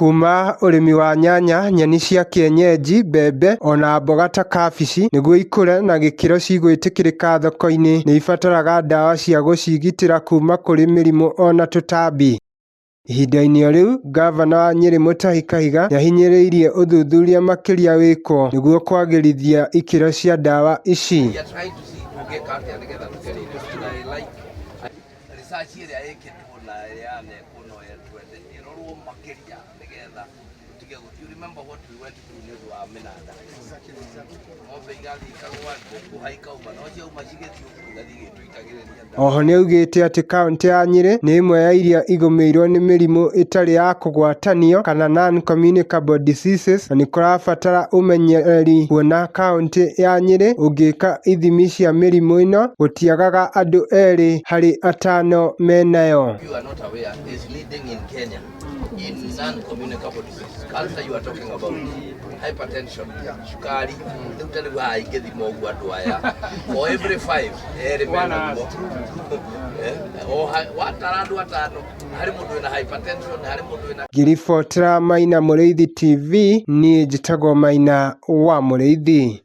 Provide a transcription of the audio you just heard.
Kuma ũrĩmi wa nyanya, nyeni cia kĩenyenji, mbembe ona mboga ta kabici nĩguo ikũre na gĩkĩro cigwĩtĩkĩrĩka thoko-inĩ nĩibataraga ndawa cia gũcigitĩra kuma kũrĩ mĩrimũ ona tũtambi. Ihinda-inĩ o rĩu, ngavana wa Nyĩrĩ Mutahi Kahiga nĩahinyĩrĩirie ũthuthuria makĩria wĩkwo nĩguo kwagĩrithia ikĩro cia ndawa ici. We are trying to see tũngĩka atĩa nĩgetha tũgerie indo ici. I like research ĩrĩa ĩkĩtwo na ĩrĩa yanekwo no twende ĩrorwo makĩria nĩgetha tũtige you remember what we went through nĩ ũndũ wa mĩnanda. Ng'ombe igathiĩ ikagũa ngũha ikauma no ciauma cigĩthiĩ ũguo igathiĩ igĩtũitagĩrĩria ndawa. Oho nĩaugĩte atĩ kauntĩ ya Nyĩrĩ nĩ ĩmwe ya iria igũmĩirwo nĩ mĩrimũ ĩtarĩ ya kũgwatanio kana non communicable diseases na nĩkũrabatara ũmenyereri kuona kauntĩ ya Nyĩrĩ ũngĩka ithimi cia mĩrimũ ĩno gũtiagaga andũ erĩ harĩ atano menayo. You are not aware is leading in Kenya in non-communicable diseases. Cancer you are talking about, hypertension, sukari, rĩu ta rĩu haha ingĩthima ũguo andũ aya for every five erĩ menaguo. O watara andũ atano harĩ mũndũ wĩna hypertension, harĩ mũndũ wĩna Ngĩribotera Maina Mũrĩithi TV, niĩ njĩtagwo Maina wa Mũrĩithi.